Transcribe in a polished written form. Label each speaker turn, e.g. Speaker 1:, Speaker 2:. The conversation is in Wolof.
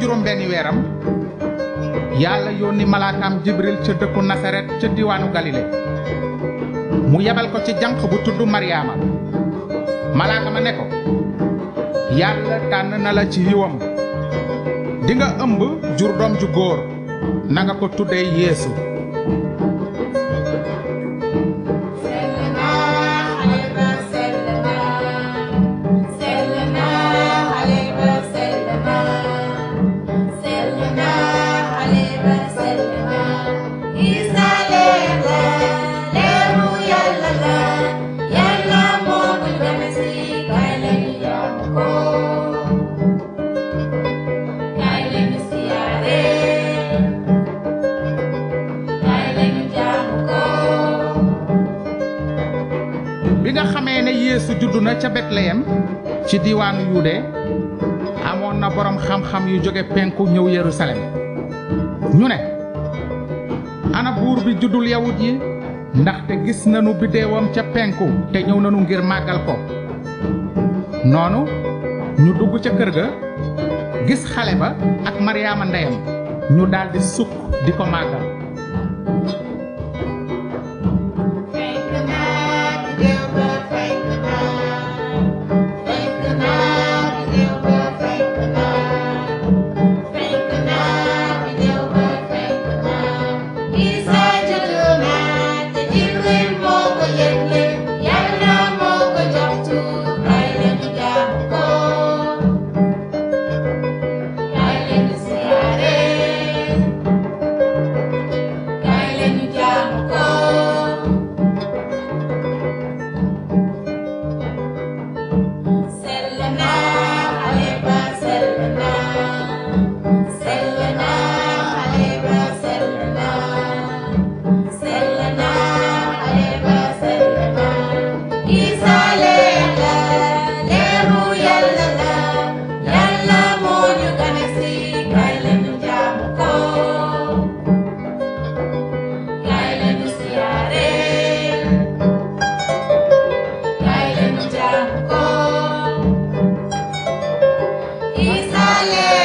Speaker 1: juróom benni weeram yàlla yónni malaakaam Jibril ca dëkku Nasaret ca diwaanu Galile mu yebal ko ci janq bu tudd Maryaama malaaka ma ne ko yàlla tànn na la ci yiwam di nga ëmb jur doom ju góor na nga ko tuddee Yeesu bi nga xamee ne Yeesu juddu na ca Betleyem ci diiwaanu Yude amoon na boroom xam-xam yu jóge penku ñëw Yerusalem ñu ne ana buur bi juddul yawut yi ndaxte gis nanu biddeewam ca penku te ñëw nanu ngir màggal ko noonu ñu dugg ca kër ga gis xale ba ak Maryaama ndeyam ñu daldi sukk di ko màggal
Speaker 2: Israel